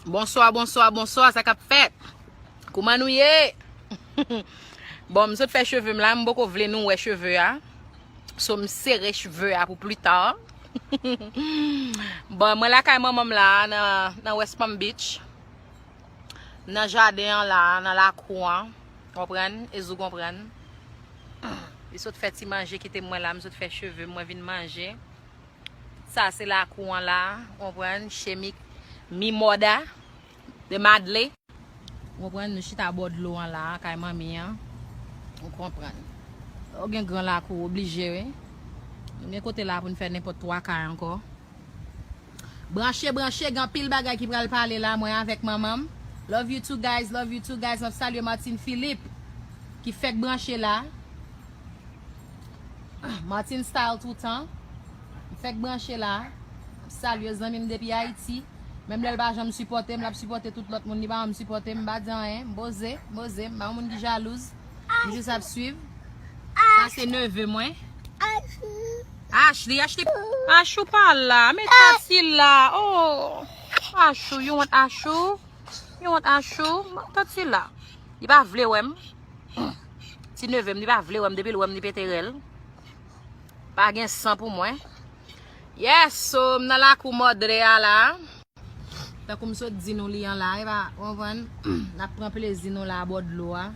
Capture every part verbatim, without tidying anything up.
Bonswa, bonswa, bonswa, sa k ap fèt? Kouman nou ye? Bon, m sot fè cheve m la, m poko vle nou wè cheve a. So, m sere cheve a pou pli ta. Bon, mwen lakay manman m la, nan, nan West Palm Beach. Nan jaden an la, nan lakou an. Konprann? Ezou konprann? Li sot fè ti manje, kite mwen la, m sot fè cheve m, mwen vin manje. Sa se lakou an la, konprann? Chemi mi mòda de Madle. Ou konprann? Nou chita bò dlo an la, kay manmi an. Ou konprann? Ou gen gran lakou, oblije, wi. Nou gen kote la pou n fè nenpòt twa kay ankò. Branche, branche, gen anpil bagay ki pral pale la, mwen avèk manman m. Love you too, guys, love you too, guys. M ap salye Martine Philippe, ki fèk branche la. Martine Style toutan. M fèk branche la. M ap salye zanmi m depi Ayiti. Menm lè l pa janm sipòte m, l ap sipòte tout lòt moun. Li pa janm sipòte m, m pa di anyen. M poze, m poze. M pa yon moun ki jalouz. M jis ap swiv. Sa se neve mwen. Ashley, Ashley, Ashou pa la. Men Tati la. Oh. Ashou, you want Ashou? You want Ashou? Tati la. Li pa vle wè m. Ti neve m, li pa vle wè m. Depi l wè m, li pete rèl. Pa gen san pou mwen. Yes, so, m nan lakou Madle a la. Tankou m sot di nou li an la, e pa, ou konprann? N ap pran plezi nou la bò dlo a.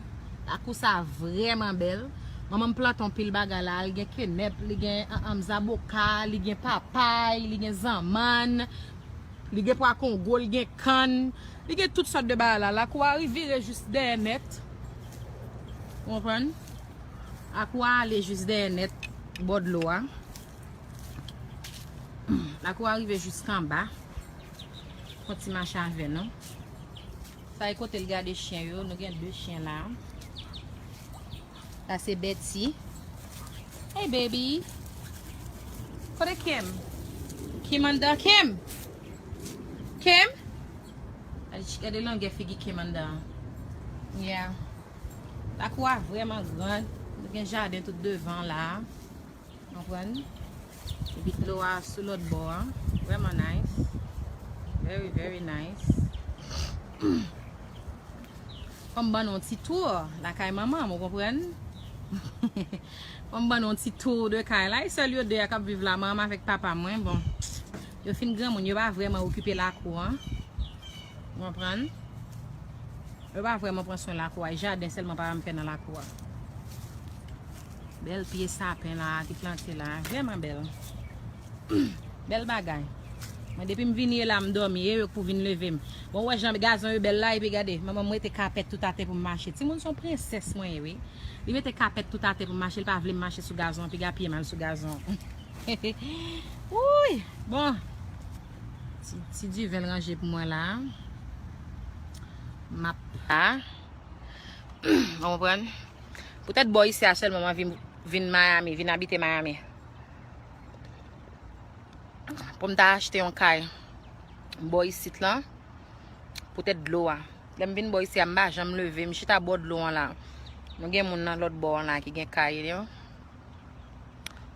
Lakou sa vrèman bèl. Manman m plante yon pil bagay la, li gen kenèp, li gen, ann, ann, zaboka, li gen papay, li gen zanmann, li gen pwa kongo, li gen kann, li gen tout sòt de bagay la. Lakou a vire jis dèyè nèt. Ou konprann? Lakou a ale jis dèyè nèt bò dlo a. Lakou a rive jis anba. Fè yon ti mache avè nou. Sa e kote l gade chen yo. Nou gen de chen la. Sa se Betty. Hey, baby. Kote Kim? Kim anndan? Kim! Kim! Gade, gade longè figi Kim anndan. Yeah. Lakou a vrèman gran. Nou gen jaden tout devan la. Konprann? Epi dlo a sou lòt bò a. Vrèman nice. Very, very nice. Fò m ban nou yon ti tour lakay manman m, ou konprann? Fò m ban nou yon ti tour de kay la. E sèl yo de a k ap viv la, manman m avèk papa mwen. Bon, yo fin granmoun, yo pa vrèman okipe lakou an. Ou konprann? Yo pa vrèman pran swen lakou a. E jaden sèlman papa m fè nan lakou a. Bèl pye sapen la ki plante la. Vrèman bèl. Bèl bagay. Mwen, depi m vini e la, m dòmi. E yo k pou vin leve m. Bon, ou wè jan gazon yo bèl la, epi gade, manman m mete kapèt tout atè pou m mache. Timoun, se yon prensès mwen ye, wi. Li mete kapèt tout atè pou m mache, li pa vle m mache sou gazon an, piga pye m al sou gazon an. Wouy! Bon. Ti, ti diven l ranje pou mwen la. M ap la. Ou konprann? Poutèt bò isi a sèlman mwen vin, vin Miami, vin abite Miami. Pou m ta achte yon kay bò isit lan, poutèt dlo a. Lè m vin bò isi a, m pa janm leve, m chita bò dlo an la. Nou gen moun nan lòt bò an la ki gen kay yo.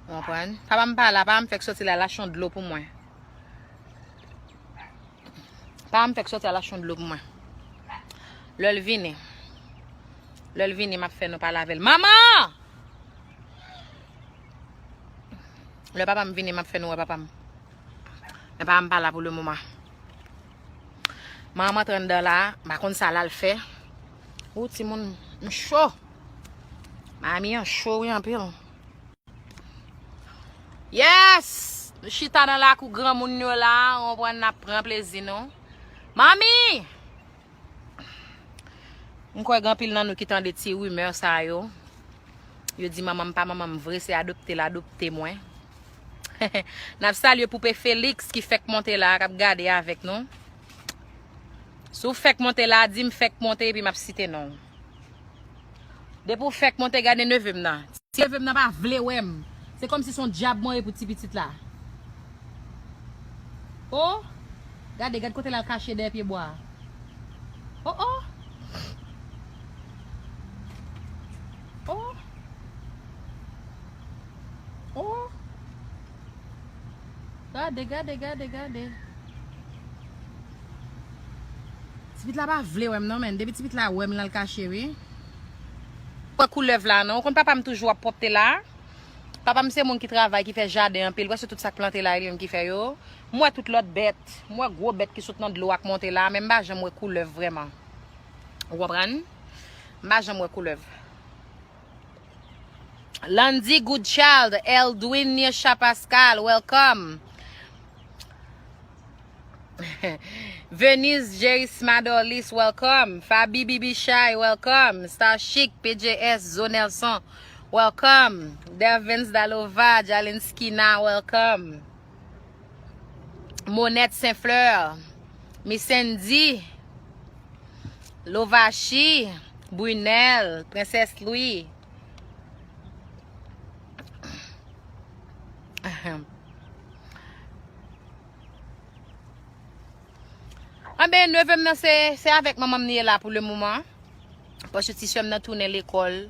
Ou konprann? Papa m pa la, papa m fèk soti la, l achte yon dlo pou mwen. Papa m fèk soti al achte yon dlo pou mwen. Lè l vini, lè l vini, m ap fè nou pale avè l. Manman! Lè papa m vini, m ap fè nou wè papa m. Men papa m pa la pou le moman. Manman m antre anndan la, m pa konn sa l al fè. Ou timoun, m cho. Miami an cho wi anpil. Yes! Nou chita nan lakou granmoun yo la, ou konprann, n ap pran plezi nou. Manmi! M kwè gen anpil nan nou ki tande ti rimè sa yo. Yo di manman m pa manman m vre, se adopte l adopte mwen. N ap salye Poupe Felix ki fèk monte la, k ap gade avèk nou. Si w fèk monte la, di m fèk monte epi m ap site non w. Depi w fèk monte, gade neve m nan. Ti neve m nan pa vle wè m. Se kòmsi se yon dyab mwen ye pou ti pitit la. O! Gade, gad kote l al kache dèyè pyebwa a. O, o! O! O! Gade, gade, gade, gade. Tipit la pa vle wè m non, men depi tipit la wè m, l al kache, wi. Wè koulèv la non. Ou konn papa m toujou ap pwòpte la. Papa m se moun ki travay, ki fè jaden anpil. Wè se tout sa k plante la, e li menm ki fè yo. M wè tout lòt bèt. M wè gwo bèt ki sot nan dlo a k monte la, men m pa janm wè koulèv vrèman. Ou konprann? M pa janm wè koulèv. Landy Goodchild, Eldwin Nirsha Pascal, welcome. Venise Jerisma Dorlis, welcome. Fabi Bibi Shy, welcome. Star Chic, P J S, Zo Nelson, welcome. Dervens Dalova, Jalenskina, welcome. Monette Saint Fleur, Miss Andy, Lovachi, Brunel, Princesse Louis. Anben, neve m nan se, se avèk manman m li ye la pou le moman. Paske ti sè m nan tounen lekòl.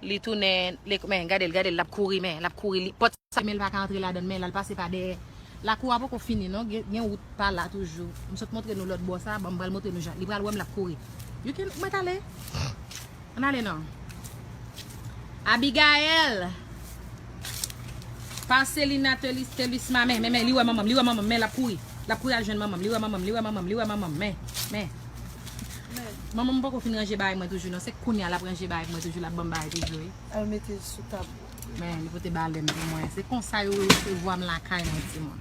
Li tounen, lek- men gade l, gade l, l ap kouri, men, l ap kouri. Li, pòt sa, men l pa ka antre ladan l, men l al pase pa dèyè. Lakou a poko fini, non, gen, gen wout pa la toujou. M sot montre nou lòt bò sa, bon, m pral montre nou jan. Li pral wè m, l ap kouri. You can, mwen t ale. Ann ale non. Abigail. Marcelina Telis, Telisma, men, men, men, li wè manman m, li wè manman m, men l ap kouri. L ap kouri al jwenn manman m, li wè manman m, li wè manman m, li wè manman m, men, men. Manman m poko fin ranje bagay mwen toujou, non. Se kounye a l ap ranje bagay mwen toujou, l ap ban m bagay toujou, wi. Al mete sou tab. Men, li pote balèn pou mwen. Se konsa yo resevwa m lakay mwen, timoun.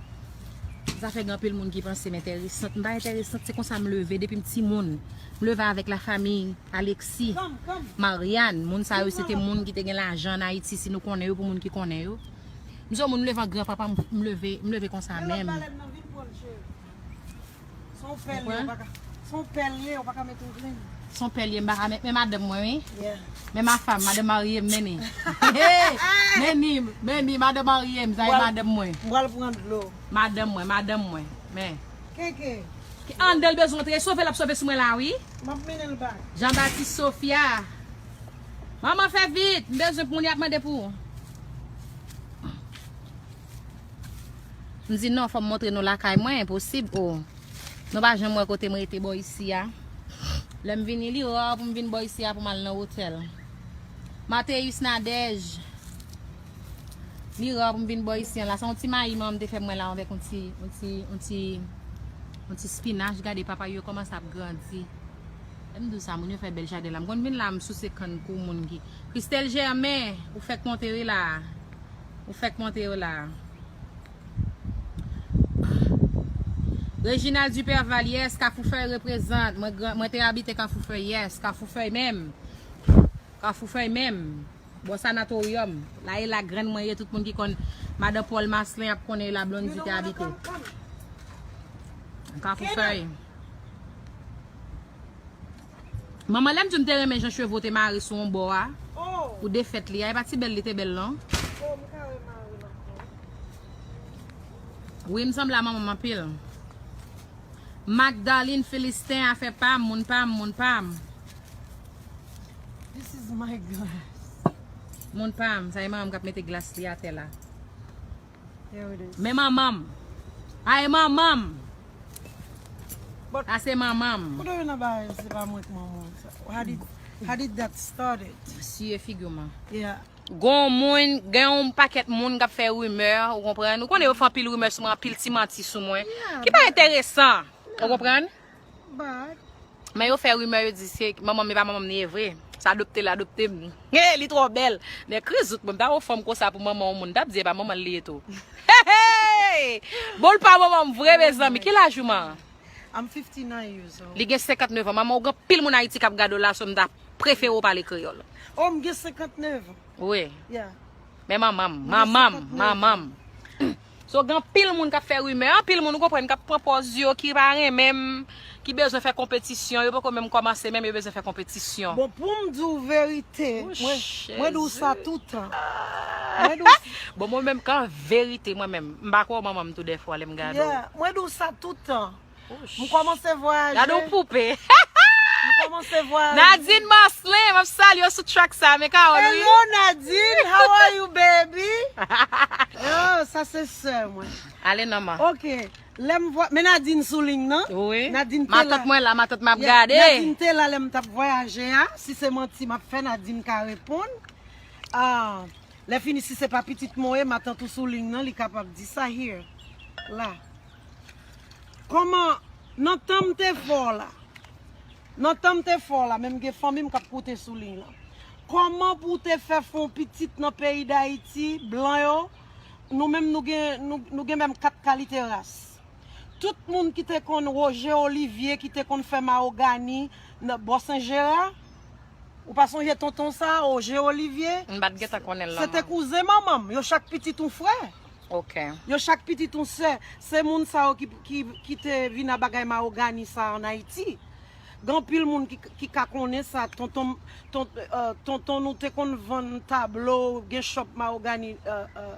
Sa fè gen anpil moun ki panse m enteresant. M pa enteresant, se konsa m leve depi m timoun. M leve avèk lafanmi Alexis, Marianne. Moun sa yo, se te moun ki te gen lajan ann Ayiti, si nou konnen yo, pou moun ki konnen yo. M se yon moun, m leve an granpapa m, m leve, m leve konsa menm. Se yon pèl li, ou pa ka. Se yon pèl li, ou pa ka mete yon grenn. Se yon pèl li, m pa ka met, men madanm mwen, wi. Yeah. Men ma femme, madanm marye m, men ni. Men ni, men ni, madanm marye m, sa e madanm mwen. M pral pran dlo. Madanm mwen, madanm mwen. Men. Keke. Ann, l bezwen antre, sove, l ap sove sou mwen la, wi. M ap mennen l bak. Jean Baptiste Sophia. Manman, fè vit, m bezwen pou moun y ap mande pou ou. M di non, fò m montre nou lakay mwen, enposib, o. Nou pa janm wè kote m rete bò isi a. Lè m vini, li ra pou m vin bò isi a pou m al nan otèl. Mateus Nadège. Li ra pou m vin bò isi an la. Se yon ti mayi manman m te fè mwen la avèk yon ti, yon ti, yon ti, yon ti spinach. Gade papay yo kòmanse ap grandi. Lè m di w sa, moun yo fè bèl jaden la. M konn vin la, m souse kann kou moun ki. Christelle Germain, ou fèk monte wi la. Ou fèk monte wi la. Reginald Duperval, yes, Kafou Fèy reprezant. Mwen, gran- mwen te abite Kafou Fèy, yes, Kafou Fèy menm. Kafou Fèy menm. Bò sanatoryòm. La e la grann mwen ye, tout moun ki konn madan Paul Marcelin ap konnen e la Blondy te abite. Kafou Fèy. Manman, lè m di w m te renmen jan cheve w te mare sou yon bò a, pou defèt li a, e pa ti bèl li te bèl non. Wi, m sanble a manman m anpil. Magdalene Philistin, afè pa m, moun pa m, moun pa m. This is my glass. Moun pa m, sa e manman m k ap mete glas li atè la. Here it is. Men manman m. A e manman m. But a se manman m. Kote w nan bagay, se pa mwen k manman w sa. How did, how did that started? Siye figi w man. Yeah. Gon moun, gen yon pakèt moun k ap fè rimè, ou konprann? Ou konnen yo fè anpil rimè sou mwen, anpil ti manti sou mwen. Yeah, ki pa enteresan, ou konprann? But men yo fè rimè, yo di se manman m, e pa manman m li ye vre. Sa adopte l adopte m. He, li twò bèl. Nèg krizout, mwen m ta wè yon fanm konsa pou manman yon moun, m t ap di e pa manman l li ye tou. Hey, hey! Bon, l pa manman m vre, mezanmi. Ki laj ou, man? I'm fifty-nine years old. Li gen senkantnèf an. Manman, ou gen anpil moun Ayiti k ap gade w la, so m ta prefere w pale kreyòl. Oh, m gen senkantnèf an. Wi. Yeah. Men manman m, manman m, manman m. So, gen anpil moun k ap fè rimè, anpil moun, ou konprann, k ap pran pòz yo, ki pa renmen m, ki bezwen fè konpetisyon, yo poko menm kòmanse menm, yo bezwen fè konpetisyon. Bon, pou m di w verite, mwen, mwen di w sa toutan. Mwen di w. Bon, mwen menm, kan verite, mwen menm, m pa kwè w manman m tou dèfwa, lè m gade w. Yeah, mwen di w sa toutan. M kòmanse vwayaje. Gade yon poupe. M kòmanse Nadine Marcelin, m ap salye w sou track sa, men Carole, wi. Hello Nadine, how are you, baby? Oh, sa se sè mwen. Ale non, man. Ok. Lè m vwa, men Nadine sou liy nan. Wi. Nadine te la. Matant mwen la, matant m ap gade. Nadine te la lè m t ap vwayaje a. Si se manti m ap fè, Nadine ka reponn. Ah, lè fini, si se pa pitit mwen, matant ou sou liy nan, li kapab di sa here. La. Kòman, nan tan m te fè w la, nan tan m te fè w la, men m gen fanmi m k ap koute sou liy lan. Kòman pou w te fè fè yon pitit nan peyi Dayiti, blan yo, nou menm nou gen, nou, nou gen menm kat kalite ras. Tout moun ki te konn Roger Olivier, ki te konn fè mawogani nan bò Sen Jera, ou pa sonje tonton sa, Roger Olivier? M pa t gentan konnen l non. Se te kouzen manman m, yo chak pitit yon frè. Ok. Yo chak pitit yon sè. Se moun sa yo ki, ki, ki te vin a bagay mawogani sa ann Ayiti. Gen anpil moun ki, ki ka konnen sa. Tonton, ton, euh, tonton nou te konn vann tablo, gen shop mawogani, euh, euh,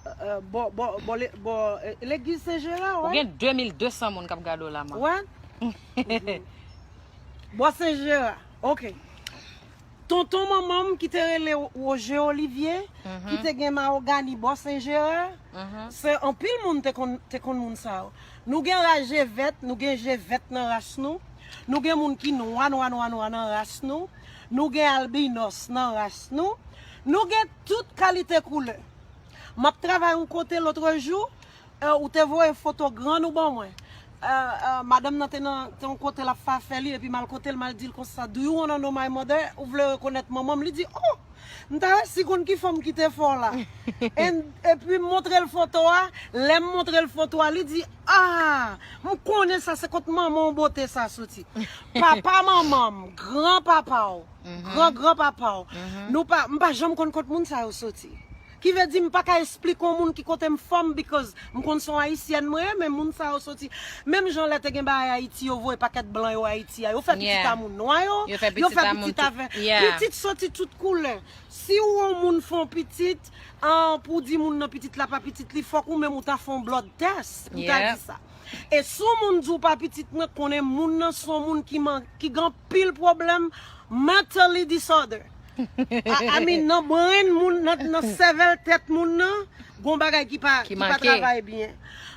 euh, euh, bò, bò, bò, le- bò, euh, legliz Sen Jera, wè. Ou gen de mil de san moun k ap gade w la, man. Wè? Bò Sen Jera. Ok. Tonton manman m ki te rele Roger Olivier, ki te gen mawogani bò Sen Jera, se anpil moun te konn, te konn moun sa yo. Nou gen ras je vèt, nou gen je vèt nan ras nou. Nou gen moun ki nwa, nwa, nwa, nwa nan ras nou. Nou gen albinòs nan ras nou. Nou gen tout kalite koulè. M ap travay yon kote lòtrejou, euh, ou te voye foto grann ou ban mwen. Euh, euh, madanm nan te nan, te yon kote l ap fè afè li, epi m al kote l, m al di l konsa, "Do you wanna know my mother?" Ou vle rekonèt manman m? Li di, "Oh, m ta resi konn ki fanm ki te fè w la." And, epi m montre l foto a, lè m montre l foto a, li di, "Ah, m konnen sa, se kot manman w bote sa soti." Papa manman m, gran papa w, gran gran papa w, nou pa, m pa janm konn kot moun sa yo soti. Ki vle di m pa ka esplike yon moun ki kote m fè m, because m konn se yon ayisyèn mwen ye, men moun sa yo soti. Menm jan lè te gen bagay Ayiti, yo voye pakèt blan yo Ayiti a, yo fè pitit a moun nwa yo, yo fè pitit avè, pitit soti tout koulè. Si w yon moun fè yon pitit, an, pou w di moun nan pitit la pa pitit li, fòk ou menm ou ta fè yon blood test pou w ta di sa. E si yon moun di w pa pitit mwen, konnen moun nan se yon moun ki man, ki gen anpil pwoblèm, mentally disorder. I, I mean, nan brain moun, nan, nan sèvèl tèt moun nan, gon bagay ki pa, ki pa travay byen.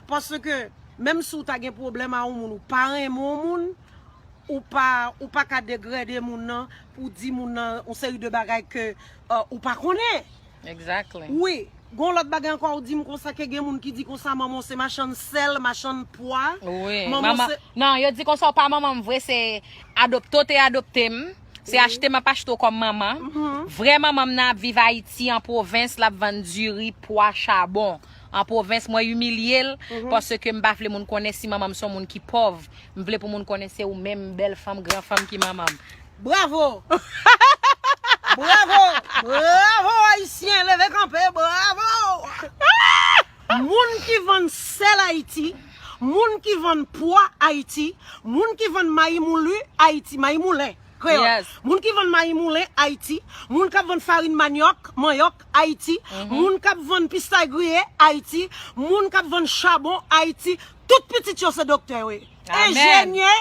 Paske, menm si w ta gen pwoblèm a yon moun, ou pa renmen yon moun, ou pa, ou pa ka degrade moun nan pou di moun nan yon seri de bagay ke, euh, ou pa konnen. Exactly. Wi. Gon lòt bagay ankò, ou di m konsa ke gen moun ki di konsa manman w se machann sèl, machann pwa. Wi, manman se. Non, yo di konsa w pa manman m vre, se adopte w te adopte m. Se achte m ap achte w kòm manman. Vrè manman m nan ap viv Ayiti, an pwovens, l ap vann diri, pwa, chabon. An pwovens, mwen imilye l, paske m pa vle moun konnen si manman m se yon moun ki pòv. M vle pou moun konnen se ou menm, bèl fanm, gran fanm ki manman m. Bravo! Bravo! Bravo, Ayisyen! Leve kanpe, bravo! Moun ki vann sèl Ayiti, moun ki vann pwa Ayiti, moun ki vann mayi mouli Ayiti, mayi moulen, kreyòl. Moun ki vann mayi moulen Ayiti, moun k ap vann farin manyòk, manyòk Ayiti, moun k ap vann pistay griye Ayiti, moun k ap vann chabon Ayiti, tout pitit yo se doktè yo ye. Enjenyè,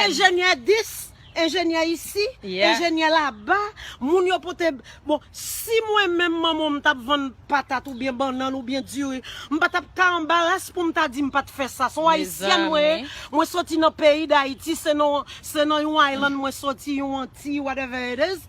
enjenyè dis, enjenyè isi, enjenyè laba, moun yo pote, bon, si mwen menm manman w m t ap vann patat oubyen bannann oubyen diri, m pa t ap ka anbaras pou m ta di m pa t fè sa. Se yon ayisyèn mwen ye, mwen soti nan peyi Dayiti, se nan, se nan yon island mwen soti, yon antiy, whatever it is.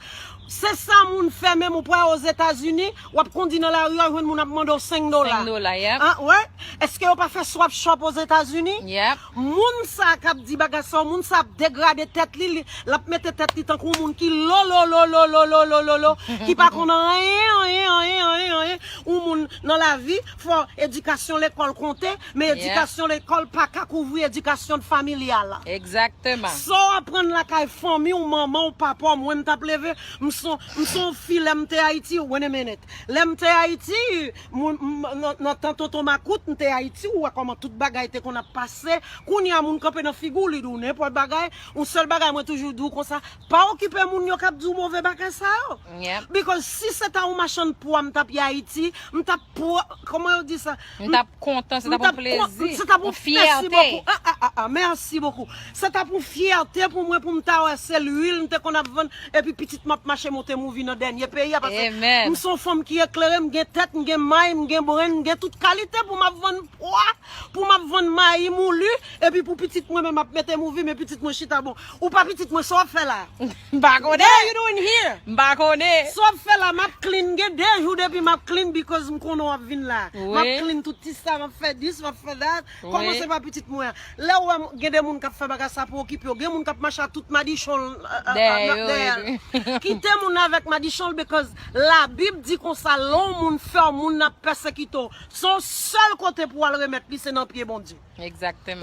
Se sa moun fè, menm ou pral Ozetazini, w ap kondi nan lari a, w jwenn moun ap mande w senk dola. Senk dola, yep. An, wè? Èske yo pa fè swap shop Ozetazini? Yep. Moun sa k ap di bagay sa yo, moun sa ap degrade tèt li, li, l ap mete tèt li tankou moun ki lo, lo, lo, ki pa konn anyen, anyen, anyen, anyen, anyen. Yon moun nan lavi, fò edikasyon lekòl konte, men edikasyon lekòl pa ka kouvri edikasyon familyal la. Egzakteman. Sa w aprann lakay fanmi w, manman w, papa w, mwen m t ap leve, m se yon, m se yon fi lè m te Ayiti, wait a minute. Lè m te Ayiti, moun, m, nan, nan tan tonton Makout, m te Ayiti, ou wè kòman tout bagay te konn ap pase. Kounye a moun kanpe nan figi w, li di w nenpòt bagay. Yon sèl bagay mwen toujou di w konsa, pa okipe moun yo k ap di w move bagay sa yo. Yep. Because si se ta yon machann pwa m t ap ye Ayiti, m t ap pwa, kòman yo di sa? M t ap kontan, se t ap yon plezi, se t ap yon fyète. Mèsi bokou. Ah, ah, Ah, ah, merci beaucoup. Se t ap yon fyète pou mwen pou m ta wè se lwil m te konn ap vann, epi pitit m ap mache monte movie nan dènye peyi a, paske m se yon fanm ki eklere, m gen tèt, m gen may, m gen brenn, m gen tout kalite pou m ap vann pwa, pou m ap vann mayi mouli, epi pou pitit mwen menm ap mete movie, men pitit mwen chita bon. Ou pa pitit mwen, sa w ap fè la? M pa konnen. What are you doing here? M pa konnen. Sa w ap fè la? M ap clean, gen de jou depi m ap clean because m konnen w ap vin la. M ap clean tout ti sa, m ap fè this, m ap fè that. Kòmanse pa pitit mwen an. Lè w wè gen de moun k ap fè bagay sa pou okipe w, gen moun k ap mache ak tout madichon l dèyè l. Kite moun avèk madichon l because Labib di konsa, lè yon moun fè yon moun, n ap pèsekite w. Se yon sèl kote pou w al remèt li, se nan pye Bondye.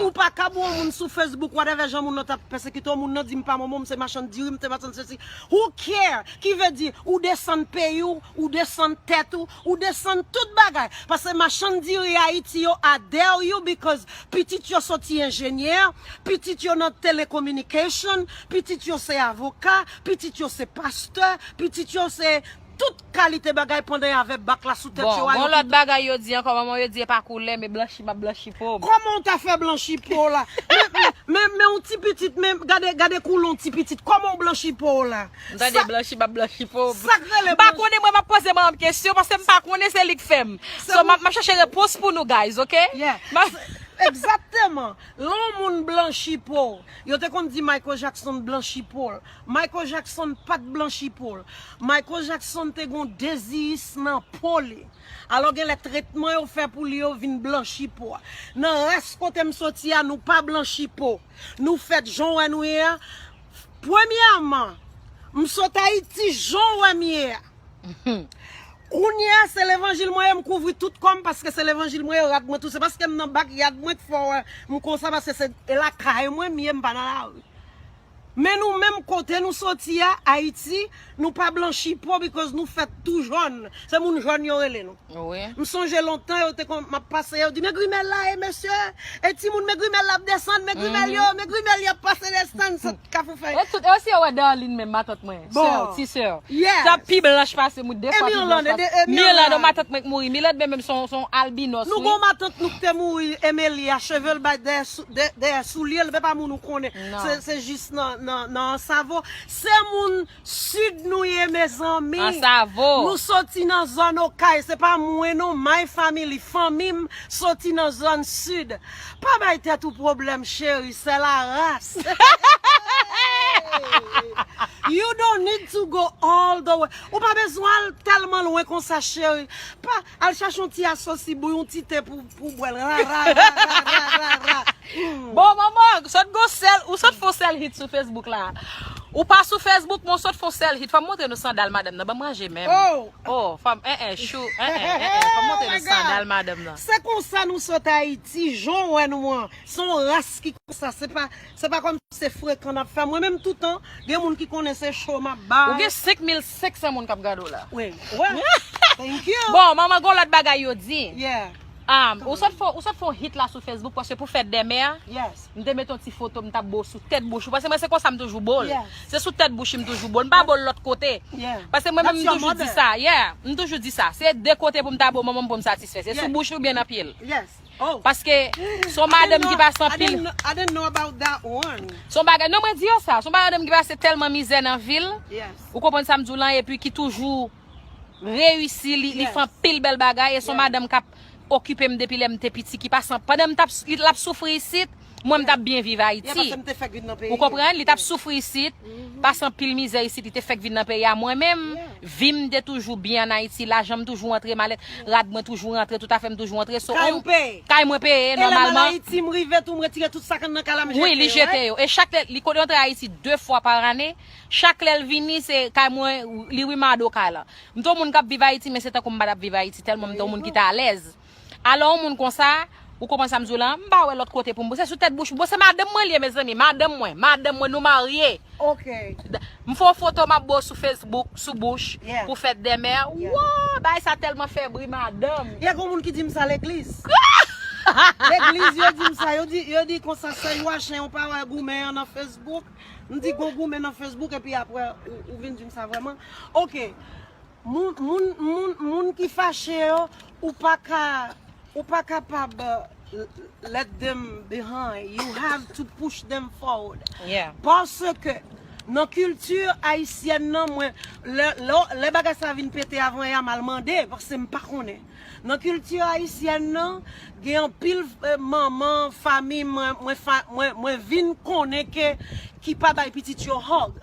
Ou pa ka bon moun sou Facebook, whatever jan moun nan t ap pèsekite w, moun nan di m pa manman w, m se machann diri, m se machann sesi. Who care? Ki vle di, ou desann peyi w, ou desann tèt ou, ou desann tout bagay. Paske machann diri Ayiti yo, I dare you, because pitit yo soti enjenyè, pitit yo nan telecommunication, pitit yo se avoka, pitit yo se pastè, pitit yo se tout kalite bagay pandan y avè bak la sou tèt yo. Bon, a, gon lòt bagay yo di ankò, manman yo di e pa koulè, men blanchi m ap blanchi po m. Kòman w ta fè blanchi po w la? Men, men, men, men yon ti pitit, men gade, gade koulè yon ti pitit. Kòman w blanchi po w la? M tande blanchi m ap blanchi po m. Sa k rele blanchi? M pa konnen, mwen m ap poze manman m kesyon, paske m pa konnen, se li k fè m. So, m ap, m ap chache repons pou nou, guys, ok? Yeah. Egzakteman. Lè yon moun blanchi po, yo te konn di Michael Jackson blanchi po l. Michael Jackson pa t blanchi po l. Michael Jackson te gon deziyis nan po li. Alò genlè tretman yo fè pou li yo vin blanchi po a. Nan ras kote m soti a, nou pa blanchi po. Nou fèt jan w wè nou ye a. Premyèman, m sot Ayiti jan w wè m ye a. Kounye a, se levanjil mwen ye, m kouvri tout kò m paske se levanjil mwen ye, rad mwen tou. Se paske m nan backyard mwen k fè w wè m konsa, paske se lakay mwen m ye, m pa nan lari. Men nou menm kote nou soti a, Ayiti, nou pa blanchi po because nou fèt tou jòn. Se moun jòn yo rele nou. M sonje lontan, yo te konn, m ap pase, yo di, "Men grimèl la, e mesye, e timoun, men grimèl la ap desann, men grimèl yo, men grimèl yo ap pase desann, sot Kafou Fèy." E tout, e osi yo wè Darline menm, matant mwen, sè, ti sè. Sa pi blanch pase m wi, de fwa pi blanch pase m. Mirlande, matant mwen k mouri. Mirlande menm, menm se yon, se yon albinos wi. Nou gon matant nou k te mouri, Emelia, cheve l bay dèyè sou-, dè-, dèyè soulye l, men pa moun ou konnen. Se, se jis nan, nan, nan Ansavo. Se moun Sid nou ye, mezanmi. Ansavo. Nou soti nan zòn Okay. Se pa mwen non, my family, fanmi m soti nan zòn Sid. Pa bay tèt ou pwoblèm, cheri, c'est la race. You don't need to go all the way. Ou pa bezwen al tèlman lwen konsa, cheri. Pa, al chache yon ti asosi, bouyi yon ti te pou, pou bwè l. Ra, ra, ra, ra, ra, ra, ra. Bon, manman, sot gon sèl, ou sot fè yon sèl hit sou Facebook la. Ou pa sou Facebook, men w sot fè yon sèl hit. Fò m montre nou sandal madanm nan. Ban m ranje menm. Oh, fò m, en, en, chou, en, en, en, en. Fò m montre nou sandal madanm nan. Se konsa nou sot Ayiti, jan w wè nou an. Se yon ras ki konsa. Se pa, se pa kòm se frekan n ap fè. Mwen menm toutan, gen moun ki konnen se cho m ap bay. Ou gen senk mil senk san moun k ap gade w la. Wi, wi. Thank you. Bon, manman, gon lòt bagay yo di. Yeah. Um, ou sot fè, ou sot fè yon hit la sou Facebook paske pou fèt dèmen an, m te mete yon ti foto m t ap bo sou tèt bouch ou. Paske mwen se konsa m toujou bo l. Se sou tèt bouch li m toujou bo l. M pa bo l lòt kote. Paske mwen menm m toujou di sa. Yeah, m toujou di sa. Se de kote pou m ta bo manman m pou m satisfè. Se sou bouch li oubyen nan pye l. Paske se yon madanm ki pase anpil. Se yon bagay, non, mwen di yo sa. Se yon madanm ki pase tèlman mizè nan vi l. Ou konprann sa m di w lan, epi ki toujou reyisi, li, li fè anpil bèl bagay, e se yon madanm k ap okipe m depi lè m te piti, ki pase, pandan m t ap, l ap soufri isit, mwen m t ap byen viv Ayiti. Ou konprann? Li t ap soufri isit, pase anpil mizè isit, li te fèk vin nan peyi a. Mwen menm, vi m te toujou byen ann Ayiti, lajan m toujou antre, malèt, rad mwen toujou rantre, tout afè m toujou antre. So, kay ou peye? Kay mwen peye, nòmalman. E lè m al Ayiti, m rive tou, m retire tout sa k anndan kay la, m jete yo. Wi, li jete yo. E chak lè, li konn rantre Ayiti de fwa pa ane, chak lè l vini, se kay mwen, li remodel kay la. M te yon moun k ap viv Ayiti, men se tankou m pa t ap viv Ayiti, tèlman m te yon moun ki te alèz. Alò, yon moun konsa, ou konprann sa m di w lan, m pa wè lòt kote pou m bo. Se sou tèt bouch m bo. Se madanm mwen li ye, mezanmi. Madanm mwen. Madanm mwen, nou marye. M fè yon foto, m ap bo sou Facebook, sou bouch, pou fèt dèmen. Woo, bagay sa tèlman fè bri, madanm. Gen yon moun ki di m sa legliz. Legliz, yo di m sa. Yo di, yo di konsa, sè Yoachen, ou pa wè goumen an nan Facebook. M di, gon goumen nan Facebook, epi apre, ou, ou vin di m sa vrèman. Ok. Moun, moun, moun, moun ki fache yo, ou pa ka, ou pa kapab, Let them behind. You have to push them forward. Yeah. Paske nan kilti ayisyèn nan, mwen, lè, lè, lè bagay sa vin pete avan yè, m al mande, paske m pa konnen. Nan kilti ayisyèn nan, gen anpil eh, manman, fanmi, mwen, mwen, fa, mwen, mwen vin konnen ke ki pa bay pitit yo hug.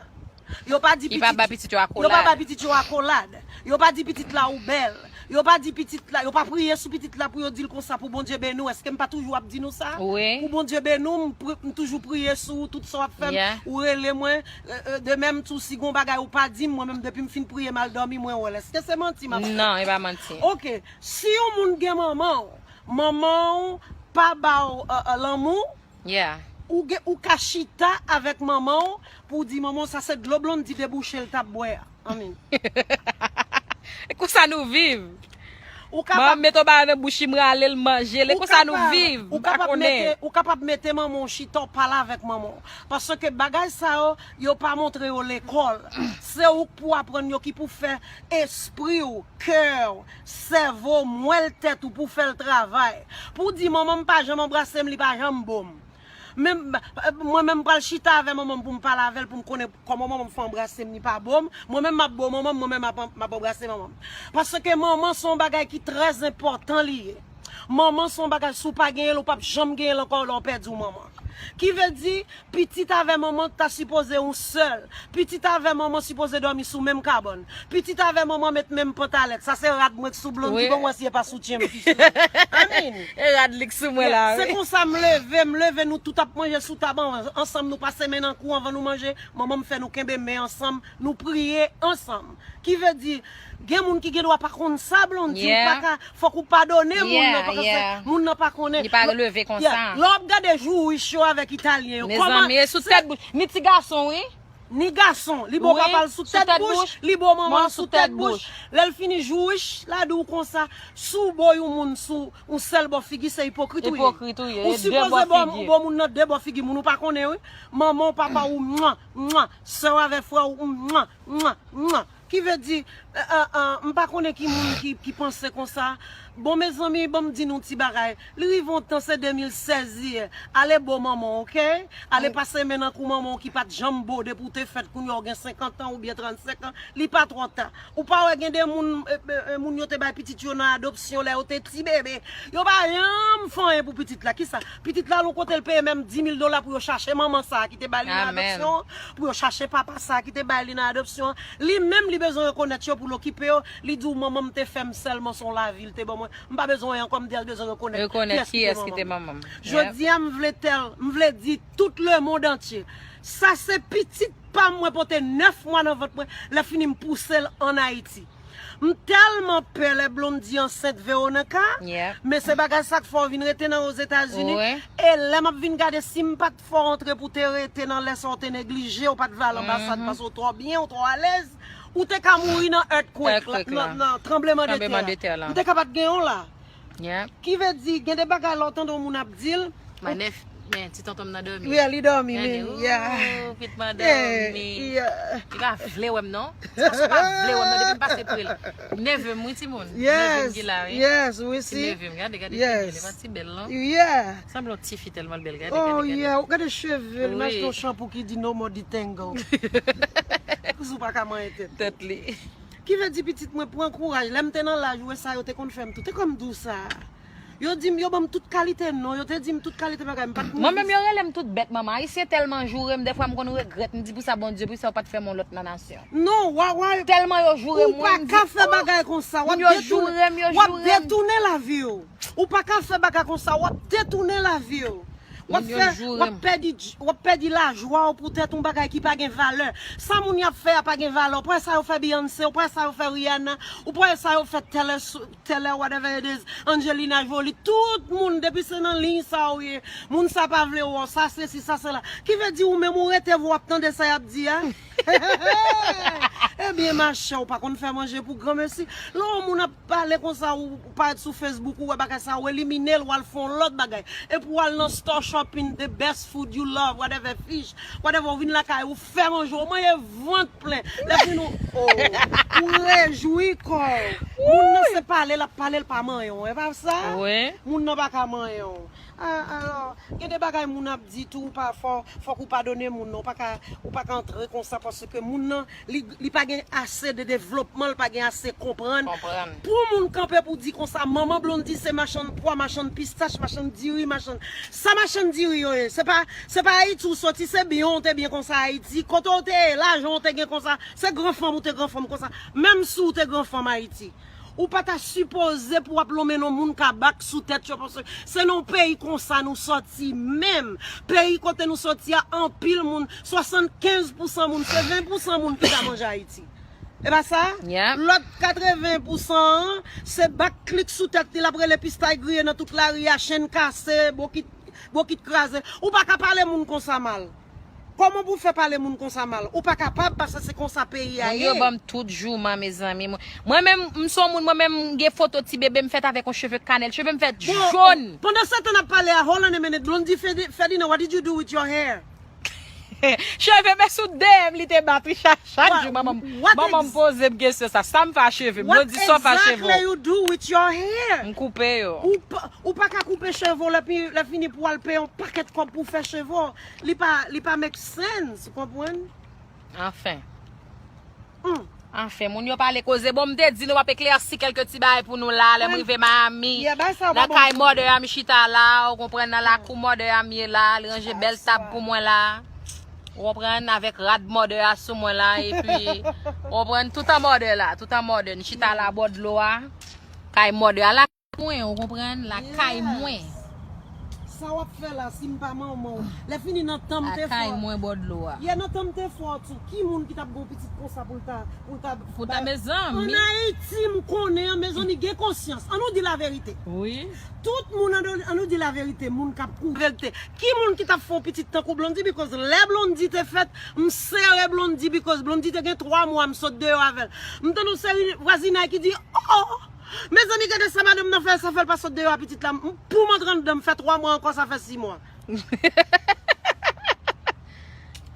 Yo pa di Ki pa bay pitit, pitit yo yo pa bay akolad. Pitit yo akolad. Yo pa di pitit la ou bèl. Yo pa di pitit la, yo pa priye sou pitit la pou yo di l konsa pou Bondye beni w. Èske m pa toujou ap di nou sa? Wi. Pou Bondye beni w, m, pri- m toujou priye sou ou, tout sa w ap fè m, Yeah. ou rele mwen. Euh, euh, de menm tou, si gon bagay ou pa di m, mwen menm depi m fin priye, m al dòmi, mwen wè l. Èske se manti m ap fè? Non, e pa manti. Ok, si yon moun gen manman w, manman w pa ba w euh, euh, lanmou, Yeah. ou, gen, ou ka chita avèk manman w pou w di, manman, sa se dlo Blondy debouche l t ap bwè a. Anmwey. E konsa nou viv. Ou Manman kapab, met yon bagay nan bouch li, m rale l, manje l. E ou konsa nou kapab, viv. ou M pa kapab konnen. Mete, ou kapab mete manman w chita w pale avèk manman w. Paske bagay sa yo, yo pa montre yo lekòl. Se ou k pou aprann yo ki pou fè espri w, kè w, sèvo w, mwèl tèt ou pou fè l travay. Pou w di manman m pa janm anbrase m, li pa janm bo m. Men, mwen menm pral chita avè manman m pou m pale avè l, pou m konnen kòman manman m fè anbrase m, li pa bo m. Mwen menm m ap bo manman m, mwen menm m ap, m ap anbrase manman m. Paske manman se yon bagay ki trè enpòtan li ye. Manman se yon bagay, si w pa genyen l, ou p ap janm genyen l ankò lè w pèdi w manman. Ki vle di, pitit avè manman ta sipoze yon sèl. Pitit avè manman sipoze dòmi sou menm kabann. Pitit avè manman met menm pantalèt. Sa se rad mwen k sou Blondy, Wi. Bon, wè si e pa soutyen m ki sou. Anmwey. E rad li k sou mwen la, Se wi. Konsa m leve, m leve, nou tout ap manje sou tab an- ansanm, nou pase men nan kou anvan nou manje. Manman m fè nou kenbe men ansanm, nou priye ansanm. Ki vle di, gen moun ki gen dwa pa konn sa, Blondy, ou Yeah. pa ka, fòk ou padone moun Yeah, nan, paske yeah. Moun nan pa konnen. Li pa leve konsa. Yeah. Lè w ap gade jouwich yo avèk Italyen yo, kòman Mezanmi, e sou tèt bouch. Ni ti gason, wi. Ni gason, li bo Wi, papa l sou sou tèt tèt bouch, bouch. Li bo manman Manman l sou sou tèt tèt bouch. Bouch. Lè l fini jouwich la di w konsa, si w bo yon moun sou yon sèl bò figi, se ipokrit ou ye. Ipokrit ou ye, Ou e de sipoze bò bo, figi. Bo moun nan de bò figi, moun ou pa konnen, wi. Manman w, papa w, mwa, mwa, sè w avè frè w, mwa, mwa, mwa. Ki vle di, euh, euh, euh, m pa konnen ki moun ki, ki panse konsa. Bon, mezanmi, ban m di nou ti bagay. Li rive yon tan, se de mil sèz li ye. Ale bo manman w, ok? Ale pase men nan kou manman w ki pa t janm bo depi w te fèt, kounye a w gen senkant an oubyen trannsenk an. Li pa twò ta. Ou pa wè gen de moun, e, e, e, moun yo te bay pitit yo nan adopsyon lè yo te ti bebe. Yo pa janm fè anyen pou pitit la. Kisa? Pitit la, yon kote l peye menm di mil dola pou yo chache manman sa a ki te ba li nan Amen. Adopsyon, pou yo chache papa sa a ki te ba li nan adopsyon. Li menm, li bezwen rekonèt yo pou l okipe yo. Li di w, manman m te fè m sèlman, se yon lavi l te ban mwen. M pa bezwen anyen ankò, m te bezwen rekonèt Rekonèt kiyès ki te manman m. Manman m. Jodi a, m vle tèl, m vle di tout lemonn antye. Sa se pitit pa m, mwen pote nèf mwa nan vant mwen, lè fini m pouse l ann Ayiti. M tèlman pè lè Blondy ansent Veronica, Yeah. Men se bagay sa k fè w vin rete nan Ozetazini. Wi. E lè m ap vin gade, si m pa t fè w antre pou te rete nan lè sa w te neglije, w pa t va al anbasad paske w twò byen, w twò alèz, ou te ka mouri nan earthquake, Earthquake nan, la. nan tranbleman de Tranbleman tè. de tè la. M te ka pa t gen w la. Yeah. Ki vle di, gen de bagay lè w tann moun ap di l. Manèf, men ti tonton m nan dòmi. Yeah, li dòmi, Gade, men, yeah. Ou pitit mwen Yeah, dòmi. Yeah. Li pa vle wè m non. Sa se pa vle wè m non, depi m pase pre l. Neve m wi timoun. Neve m Yes, ki la wi. Yes, wi, Ti si. Neve m, gade, gade Yes. Li pa ti bèl non. Yeah. Sanble yon ti fi tèlman l bèl, gade, Oh, gade, gade. Yeah, ou gade cheve l, Wi. Mach yon chanpou ki di no more detangle. Kousi ou pa ka manyen tèt. Tèt li. Ki vle di pitit mwen pran kouraj. Lè m te nan laj, ou wè sa yo te konn fè m tou. Te kòm di w sa. Yo di m, yo ban m tout kalite non, yo te di m tout kalite bagay, m pa t Mwen menm yo rele m tout bèt manman. Ayisyen tèlman joure m, dèfwa m konn regrèt, m di pou sa Bondye, pou sa yo pa t fè m yon lòt nan nasyon. Non, wa, wa. Tèlman yo joure m, Ou pa mwen, m ka di, fè oh, bagay konsa. W ap moun yo detounen, joure m, yo w ap joure m. Detounen lavi w. Ou pa ka fè bagay konsa, w ap detounen lavi w. W ap Moun yo fè, joure w ap m. Pèdi, w ap pèdi lajwa w poutèt yon bagay ki pa gen valè. Sa moun y ap fè a pa gen valè. Ou pa wè sa yo fè Beyoncé, ou pa wè sa yo fè Rihanna, ou pa wè sa yo fè Taylor Swi-, Taylor, whatever it is, Angelina Jolie, tout moun, depi se nan liy sa ou ye, moun sa pa vle wè w, sa se si, sa se la. Ki vle di ou menm ou rete vre w ap tande sa y ap di a? E Byen mache, ou pa konn fè manje pou granmesi. Lè yon moun ap pale konsa, ou ou parèt sou Facebook, ou wè bagay sa, ou elimine l, ou al fè yon lòt bagay. Epi ou al nan store shopping, the best food you love, whatever fish, whatever, ou vin lakay, ou fè manje, ou manje vant plen. Lè fini, ou, oh, ou rejwi kò w. Moun nan se pale, l ap pale, l pa manyen w. E pa sa? Wi. Moun nan pa ka manyen w. A, alò, gen de bagay moun ap di tou, ou pa fò, fòk ou padone moun nan. Ou pa ka, ou pa ka antre konsa paske moun nan, li, li pa gen ase de devlopman, li pa gen ase konprann. Konprann. Pou moun kanpe pou di konsa, manman Blondy se machann pwa, machann pistach, machann diri, machann. Sa machann diri yo ye? Se pa, se pa Ayiti ou soti, se byen ou te byen konsa Ayiti. Kote ou te ye, lajan ou te gen konsa, se gran fanm ou te gran fanm konsa. Menm si ou te gran fanm Ayiti. Ou pa ta sipoze pou w ap lonmen non moun kabak sou tèt yo, paske se nan yon peyi konsa nou sòti menm. Peyi kote nou sòti a, anpil moun, swasannkenz pousan moun, se ven pousan moun ki ta manje Ayiti. E pa sa? Yep. Lòt katreven pousan an, se bak klik sou tèt li, l ap rele pistay griye nan tout lari a, chenn kase, bokit, bokit kraze. Ou pa ka pale moun konsa mal. Kòman pou w fè pale moun konsa mal? Ou pa kapab, paske se konsa peyi a ye. Moun yo ban m tout jouman, mezanmi. Mwen, mwen menm, m se yon moun, mwen menm, m gen foto ti bebe m fèt avèk yon cheve kanèl. Cheve m fèt jòn. Bon, pandan se tan n ap pale a, hold on a minute, Blondy Fedi-, Ferdinand, what did you do with your hair? Cheve m sou D M, li te bat, wi, chak, chak jou, manman m, manman m poze m kesyon sa. Sa m fè a cheve m? Blondy, sa w fè a cheve w? What exactly you do with your hair? M koupe yo. Ou pa, ou pa ka koupe cheve w, lè pi, lè fini pou w al peye yon pakèt kòb pou w fè cheve w. Li pa, li pa make sense, ou konprann? Anfen. Hmm. Anfen, moun yo pale koze. Bon, m te di nou m ap eklèsi kèlke ti bagay pou nou la, lè m rive Miami. Yeah, bay sa w pa ban m. Nan kay mother a m chita la, ou konprann, nan lakou mother a m ye la, li ranje bèl tab pou mwen la. Ou konprann, avèk rad mother a sou mwen la, epi, ou konprann, tout an mother la, tout an mother. M chita la bò dlo a, kay mother a la. Mwen, ou konprann, lakay mwen. Sa w ap fè la, si m pa manman w? Lè fini nan tan m te fè w. Lakay mwen bò dlo a. Yeah, nan tan m te fè w tou. Ki moun ki t ap gen yon pitit konsa pou l ta, pou l ta, pou l ta, mezanmi. An Ayiti, m konnen, mezanmi, gen konsyans. Ann nou di laverite. Wi. Tout moun, ann nou, ann nou di laverite, moun k ap kouvèlte. Ki moun ki t ap fè yon pitit tankou Blondy? Because lè Blondy te fèt, m sere Blondy, because Blondy te gen twa mwa, m sot deyò avè l. M tande yon seri vwazinay ki di, oh! Mezanmi, gade sa madanm nan fè, sa fè l pa sot deyò a pitit la. M, pou m antre anndan, m fè twa mwa ankò, sa fè sis mwa.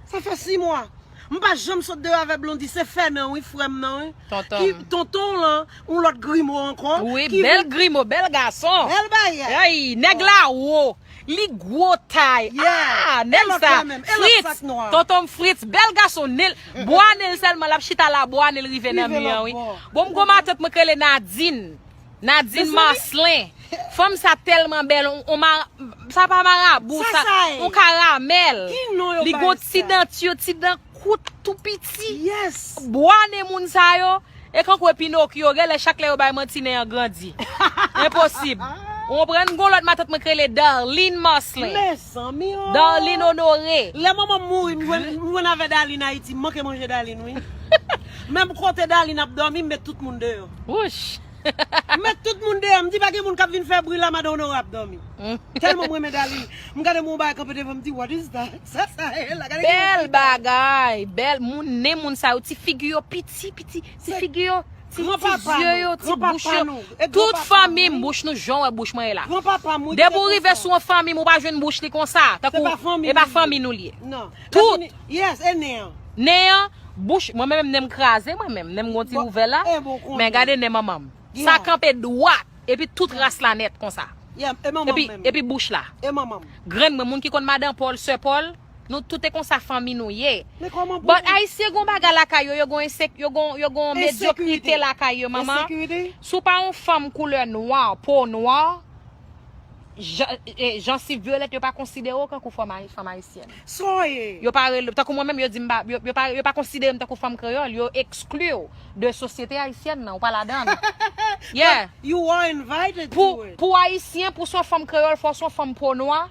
Sa fè sis mwa. M pa janm sot deyò avè Blondy, se Fènan, wi, frè m nan, wi. Tonton m. Ki, tonton w lan, yon lòt grimo ankò. Wi, bèl grimo, bèl gason. Bèl bagay. Ay, nèg la wo. Li gwo tay. Yeah. Ah, nèg sa. Fritz. Tonton m Fritz, bèl gason. Nèl, bwa nèl sèlman, l ap chita la, bwa nèl rive nan mi an, wi. Bon, m gon matant mwen k rele Nadine. Nadine Marcelin. Fanm sa tèlman bèl, on, on ma-, sa pa marabou, sa, on karamèl. Li gon ti dan, ti, ti dan kout tou piti. Yes. Bwa nen moun sa yo, e kankou e Pinokyo, genlè chak lè yo bay manti nen an grandi. Enposib. Ou konprann? Gon lòt matant mwen k rele Darline Marcelin. Mezanmi, oh. Darline Honoré. Lè manman m mouri, m jwenn, m jwenn avè Darline Ayiti, m manke manje Darline, wi. Menm kote Darline ap dòmi, m met tout moun deyò. Wouch. M met tout moun deyò, m di pa gen moun k ap vin fè bri la, madan Honoré ap dòmi. Tèlman m renmen Darline. M gade m wè yon bagay kanpe devan m, m di, what is that? Sa, sa ye la, gade ki bèl bagay, bèl moun, nen moun sa yo, ti figi yo piti, piti, ti figi yo, ti, ti zye yo, ti bouch yo. Tout fanmi m, bouch nou jan w wè bouch mwen ye la. Depi w rive sou yon fanmi m, ou pa jwenn bouch li konsa. Tankou, e pa fanmi nou li ye. Tout. Yes, e nen an. Nen an, bouch, mwen menm nen m kraze, mwen menm, nen m gon ti ouvè la. Men gade nen manman m. Sa kanpe dwat. Epi tout ras la nèt konsa. Yeah, e manman m menm. Epi bouch la. E manman m. Grann mwen, moun ki konn madan Pòl, sè Pòl, nou tout e konsa fanmi nou ye. Men kòman pou... But Ayisyen gon bagay lakay yo, yo gon ensek-, yo gon, yo gon medyokrite lakay yo, manman. Ensekirite. Si w pa yon fanm koulè nwa, po nwa, jan, e, jansiv vyolèt, yo pa konsidere w kankou fanm ayi-, fanm ayisyèn. Sa w ye? Yo pa rele, tankou mwen menm, yo di m pa, yo, yo pa, yo pa konsidere m tankou fanm kreyòl, yo ekskli w de sosyete ayisyèn nan, ou pa ladan l. Yeah. But you are invited to it. Pou, pou ayisyen, pou w se yon fanm kreyòl, fò w se yon fanm po nwa.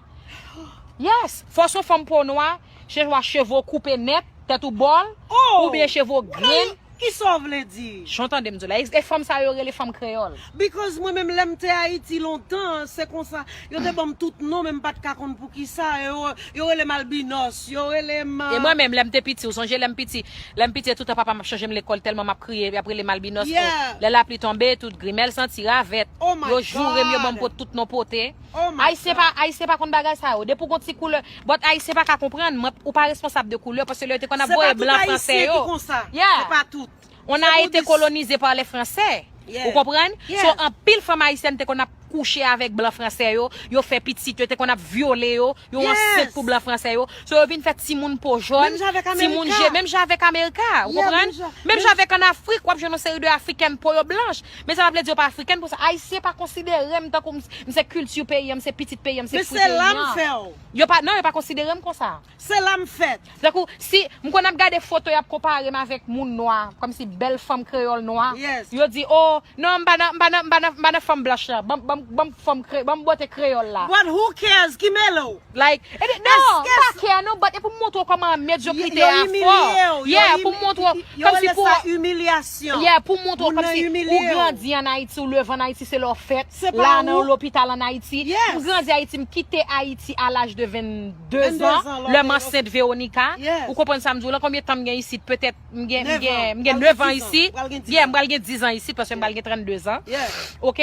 Yes, fò w se yon fanm po nwa, se swa cheve w koupe nèt, tèt ou bòl, oubyen cheve w grenn. Kisa w vle di? Jan w tande m di w la, e fanm sa yo rele fanm kreyòl. Because mwen menm lè m te Ayiti lontan, se konsa. Yo te ban m tout non, men m pa t ka konn poukisa. Yo, yo rele m albinòs, yo rele m. E mwen menm, lè m te piti, ou sonje lè m piti, lè m piti, e toutan papa m ap chanje m lekòl tèlman m ap kriye, y ap rele m albinòs. Yeah. Lè lapli tonbe, tout grimèl santi ravèt. Oh my Yo joure m, yo ban m God. Tout non pote. Oh my Ayisyen pa, Ayisyen pa konn bagay sa yo. Depi w gon ti koulè, but Ayisyen pa ka konprann, mwen, ou pa responsab de koulè, paske lè yo te konn ap Se pa voye tout blan franse Ayisyen yo. ki konsa. Yeah. Se pa tout. On Se a pou été dis- colonisé par les Français. Yeah. Ou konprann? Yeah. So, anpil fanm ayisyèn te konn ap kouche avèk blan franse yo, yo fè pitit, yo te konn ap vyole yo, yo Yes. ansent pou blan franse yo. So, yo vin fè timoun po jòn, Menm jan avèk timoun Amerika. Je, menm jan avèk Amerika, ou Yeah, konprann? menm jan- Menm jan avèk an Afrik, w ap jwenn yon seri de Afriken po yo blanch. Men sa pa vle di yo pa Afriken pou sa. Ayisyen pa konsidere m tankou m, m se kilti peyi an, m se pitit peyi an, m se Men fwi se peyi la m an. fè w. Yo pa, non, yo pa konsidere m konsa. Se la m fèt. Tankou, si m konn ap gade foto, y ap konpare m avèk moun nwa, kòmsi bèl fanm kreyòl nwa. Yes. Yo di, oh, non, m pa nan, m pa nan, m pa nan, m pa nan fanm blanch la. Ban, ban, ban m fanm kre, ban m bote kreyòl la. But who cares? Ki mele w? Like, e di, non, m pa kè, non, but e pou m montre w kòman medyokrite Yo a imilye fò. w. Yeah, pou m montre w, Yo kòmsi rele pou sa imilyasyon. Yeah, pou m montre w, Moun nan kòmsi imilye ou w. Grandi an Ayiti, ou leve an Ayiti, se lè w fèt. Se pa La nan ou. Lopital an Ayiti. Yes. M grandi Ayiti, m kite Ayiti a laj de vennde Vennde zan. zan, Lè m ok. ansent Veronica. Yes. Ou konprann sa m di w la? Konbyen tan m gen isit? Petèt m gen, m Nèf gen, an. m gen Pral nèf gen an dis an. isit. Pral gen dis Yeah, an. m pral gen diz an isit paske m pral gen trannde zan. Yes. Ok?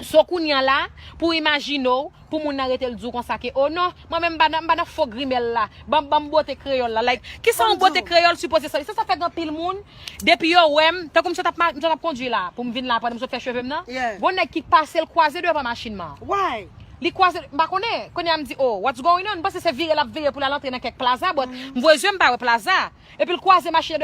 So, kounye a la, pou imajine w, pou moun nan rete l di w konsa ke, oh non, mwen menm m pa nan, m pa nan fo grimèl la. Ban, ban m bote kreyòl la. Like, kisa yon Ban m bote di w. Kreyòl sipoze sa? Se sa fè gen anpil moun, depi yo wè m, tankou m sot ap, ma- m sot ap kondui la, pou m vin la, pandan m sot fè cheve m nan, Yeah. gon nèg ki pase, l kwaze devan machin man. Why? Li kwaze, m pa konnen, kounye a m di, oh, what's going on? M panse se vire l ap vire pou l al antre nan kèk plaza, but m voye zye m pa wè plaza. Epi l kwaze machin